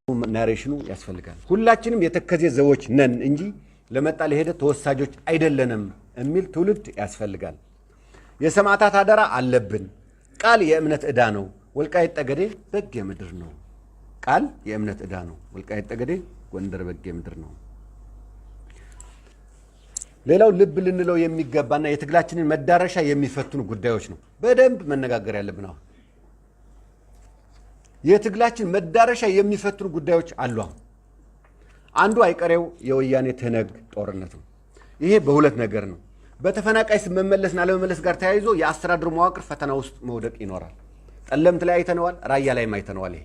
Narration ኑ ያስፈልጋል። ሁላችንም የተከዜ ዘቦች ነን እንጂ ለመጣ ለሄደ ተወሳጆች አይደለንም የሚል ትውልድ ያስፈልጋል። የሰማዕታት አደራ አለብን። ቃል የእምነት ዕዳ ነው። ወልቃይት ጠገዴ በጌ ምድር ነው። ቃል የእምነት ዕዳ ነው። ወልቃይት ጠገዴ ጎንደር በጌ ምድር ነው። ሌላው ልብ ልንለው የሚገባና የትግላችንን መዳረሻ የሚፈትኑ ጉዳዮች ነው። በደንብ መነጋገር ያለብን አሁን የትግላችን መዳረሻ የሚፈትኑ ጉዳዮች አሉ። አሁን አንዱ አይቀሬው የወያኔ ትህነግ ጦርነት ነው። ይሄ በሁለት ነገር ነው። በተፈናቃይ ስም መመለስና አለመመለስ ጋር ተያይዞ የአስተዳደሩ መዋቅር ፈተና ውስጥ መውደቅ ይኖራል። ጠለምት ላይ አይተነዋል፣ ራያ ላይም አይተነዋል። ይሄ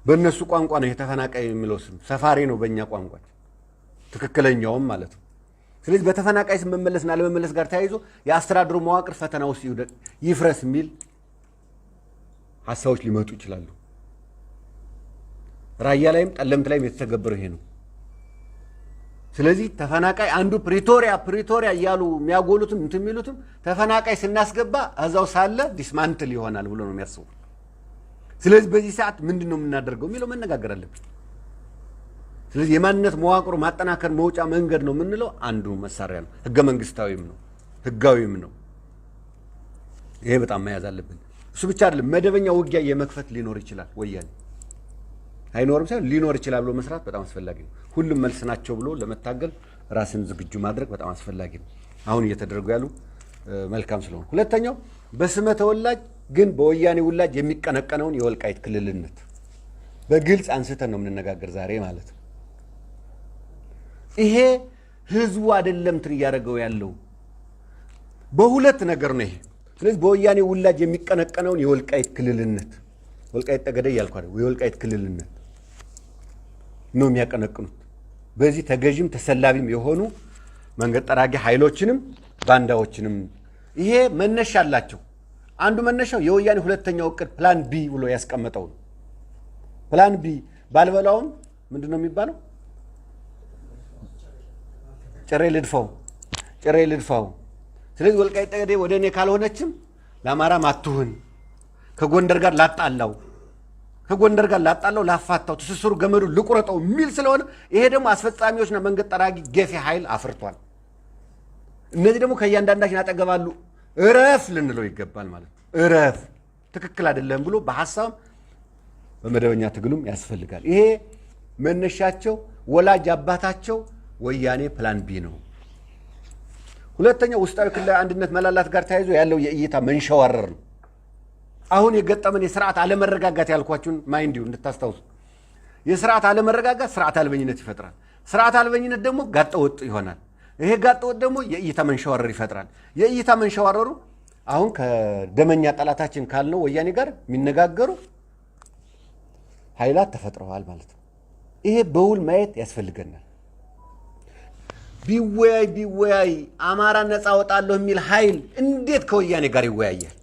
በእነሱ ቋንቋ ነው የተፈናቃይ የሚለው ስም፣ ሰፋሪ ነው በእኛ ቋንቋ ትክክለኛውም ማለት ነው። ስለዚህ በተፈናቃይ ስም መመለስና አለመመለስ ጋር ተያይዞ የአስተዳደሩ መዋቅር ፈተና ውስጥ ይውደቅ፣ ይፍረስ የሚል ሀሳቦች ሊመጡ ይችላሉ። ራያ ላይም ጠለምት ላይም የተተገበረው ይሄ ነው። ስለዚህ ተፈናቃይ አንዱ ፕሪቶሪያ ፕሪቶሪያ እያሉ የሚያጎሉትም እንትን የሚሉትም ተፈናቃይ ስናስገባ እዛው ሳለ dismantle ይሆናል ብሎ ነው የሚያስቡ። ስለዚህ በዚህ ሰዓት ምንድን ነው የምናደርገው የሚለው መነጋገር አለብን። ስለዚህ የማንነት መዋቅሩ ማጠናከር መውጫ መንገድ ነው የምንለው አንዱ መሳሪያ ነው። ህገ መንግስታዊም ነው፣ ህጋዊም ነው። ይሄ በጣም መያዝ አለብን። እሱ ብቻ አይደለም፣ መደበኛ ውጊያ የመክፈት ሊኖር ይችላል። ወያኔ አይኖርም ሳይሆን ሊኖር ይችላል ብሎ መስራት በጣም አስፈላጊ ነው። ሁሉም መልስ ናቸው ብሎ ለመታገል ራስን ዝግጁ ማድረግ በጣም አስፈላጊ ነው። አሁን እየተደረጉ ያሉ መልካም ስለሆኑ፣ ሁለተኛው በስመ ተወላጅ ግን በወያኔ ውላጅ የሚቀነቀነውን የወልቃይት ክልልነት በግልጽ አንስተን ነው የምንነጋገር ዛሬ ማለት ነው። ይሄ ህዝቡ አይደለም እንትን እያደረገው ያለው በሁለት ነገር ነው ይሄ። ስለዚህ በወያኔ ውላጅ የሚቀነቀነውን የወልቃይት ክልልነት፣ ወልቃይት ጠገዴ እያልኩ አይደል፣ የወልቃይት ክልልነት ነው የሚያቀነቅኑት። በዚህ ተገዥም ተሰላቢም የሆኑ መንገድ ጠራጊ ኃይሎችንም ባንዳዎችንም ይሄ መነሻ አላቸው። አንዱ መነሻው የወያኔ ሁለተኛው እቅድ plan B ብሎ ያስቀመጠው ነው። Plan B ባልበላውም ምንድን ነው የሚባለው? ጭሬ ልድፋው፣ ጭሬ ልድፋው። ስለዚህ ወልቃይት ጠገዴ ወደ እኔ ካልሆነችም ለአማራም አትሁን፣ ከጎንደር ጋር ላጣላው፣ ከጎንደር ጋር ላጣላው፣ ላፋታው፣ ትስስሩ ገመዱ ልቁረጠው የሚል ስለሆነ ይሄ ደግሞ አስፈጻሚዎችና መንገድ ጠራጊ ገፊ ኃይል አፍርቷል። እነዚህ ደግሞ ከእያንዳንዳችን አጠገባሉ። እረፍ ልንለው ይገባል ማለት ነው። እረፍ፣ ትክክል አይደለም ብሎ በሀሳብ በመደበኛ ትግሉም ያስፈልጋል። ይሄ መነሻቸው ወላጅ አባታቸው ወያኔ plan B ነው። ሁለተኛው ውስጣዊ ክልላዊ አንድነት መላላት ጋር ተያይዞ ያለው የእይታ መንሸዋረር ነው። አሁን የገጠመን የስርዓት አለመረጋጋት ያልኳችሁን mind you እንድታስታውሱ፣ የስርዓት አለመረጋጋት ስርዓት አልበኝነት ይፈጥራል። ስርዓት አልበኝነት ደግሞ ጋጠወጥ ይሆናል። ይሄ ጋጠወጥ ደግሞ የእይታ መንሸዋረር ይፈጥራል። የእይታ መንሸዋረሩ አሁን ከደመኛ ጠላታችን ካልነው ወያኔ ጋር የሚነጋገሩ ኃይላት ተፈጥረዋል ማለት ነው። ይሄ በውል ማየት ያስፈልገናል። ቢወያይ ቢወያይ አማራ ነፃ ወጣለሁ የሚል ኃይል እንዴት ከወያኔ ጋር ይወያያል?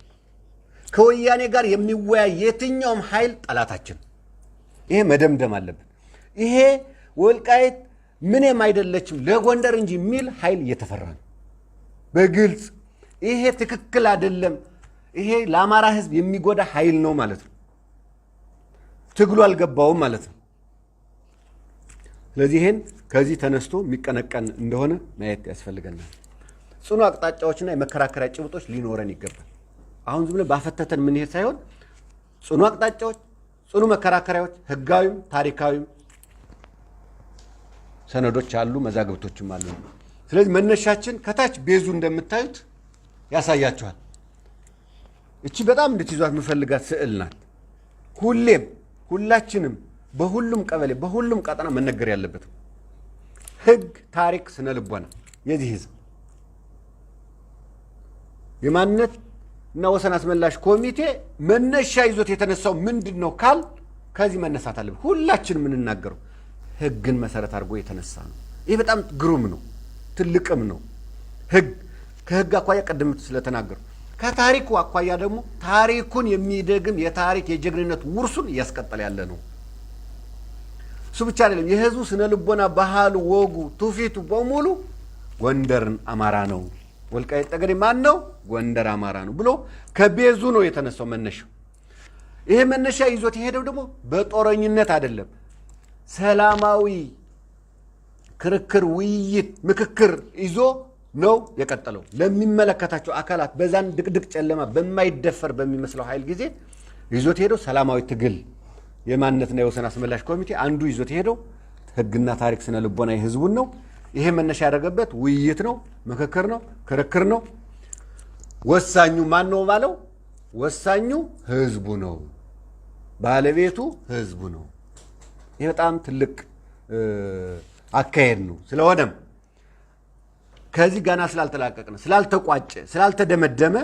ከወያኔ ጋር የሚወያይ የትኛውም ኃይል ጠላታችን። ይሄ መደምደም አለብን። ይሄ ወልቃይት ምንም አይደለችም ለጎንደር እንጂ የሚል ኃይል እየተፈራ ነው በግልጽ። ይሄ ትክክል አይደለም። ይሄ ለአማራ ሕዝብ የሚጎዳ ኃይል ነው ማለት ነው። ትግሉ አልገባውም ማለት ነው። ስለዚህ ይሄን ከዚህ ተነስቶ የሚቀነቀን እንደሆነ ማየት ያስፈልገናል። ጽኑ አቅጣጫዎችና የመከራከሪያ ጭብጦች ሊኖረን ይገባል። አሁን ዝም ብለን ባፈተተን የምንሄድ ሳይሆን ጽኑ አቅጣጫዎች፣ ጽኑ መከራከሪያዎች፣ ህጋዊም ታሪካዊም ሰነዶች አሉ፣ መዛግብቶችም አሉ። ስለዚህ መነሻችን ከታች base ኡ እንደምታዩት ያሳያችኋል። እቺ በጣም እንድትይዟት የምፈልጋት ስዕል ናት። ሁሌም ሁላችንም በሁሉም ቀበሌ በሁሉም ቀጠና መነገር ያለበት ህግ፣ ታሪክ፣ ስነ ልቦና የዚህ ህዝብ የማንነት እና ወሰን አስመላሽ ኮሚቴ መነሻ ይዞት የተነሳው ምንድን ነው ካል ከዚህ መነሳት አለብን። ሁላችን የምንናገረው ህግን መሰረት አድርጎ የተነሳ ነው። ይህ በጣም ግሩም ነው፣ ትልቅም ነው። ህግ ከህግ አኳያ ቅድም ስለተናገሩ ከታሪኩ አኳያ ደግሞ ታሪኩን የሚደግም የታሪክ የጀግንነት ውርሱን እያስቀጠለ ያለ ነው። እሱ ብቻ አይደለም። የህዝቡ ስነ ልቦና፣ ባህሉ፣ ወጉ፣ ትውፊቱ በሙሉ ጎንደርን አማራ ነው፣ ወልቃይት ጠገዴ ማን ነው? ጎንደር አማራ ነው ብሎ ከ base ኡ ነው የተነሳው መነሻው። ይሄ መነሻ ይዞት የሄደው ደግሞ በጦረኝነት አይደለም። ሰላማዊ ክርክር፣ ውይይት፣ ምክክር ይዞ ነው የቀጠለው። ለሚመለከታቸው አካላት በዛን ድቅድቅ ጨለማ በማይደፈር በሚመስለው ኃይል ጊዜ ይዞት ሄደው ሰላማዊ ትግል የማንነትና የወሰን አስመላሽ ኮሚቴ አንዱ ይዞት ሄደው ህግና ታሪክ ስነ ልቦና የህዝቡን ነው። ይሄ መነሻ ያደረገበት ውይይት ነው፣ ምክክር ነው፣ ክርክር ነው። ወሳኙ ማን ነው ባለው፣ ወሳኙ ህዝቡ ነው። ባለቤቱ ህዝቡ ነው። ይህ በጣም ትልቅ አካሄድ ነው። ስለሆነም ከዚህ ገና ስላልተላቀቅን፣ ስላልተቋጨ፣ ስላልተደመደመ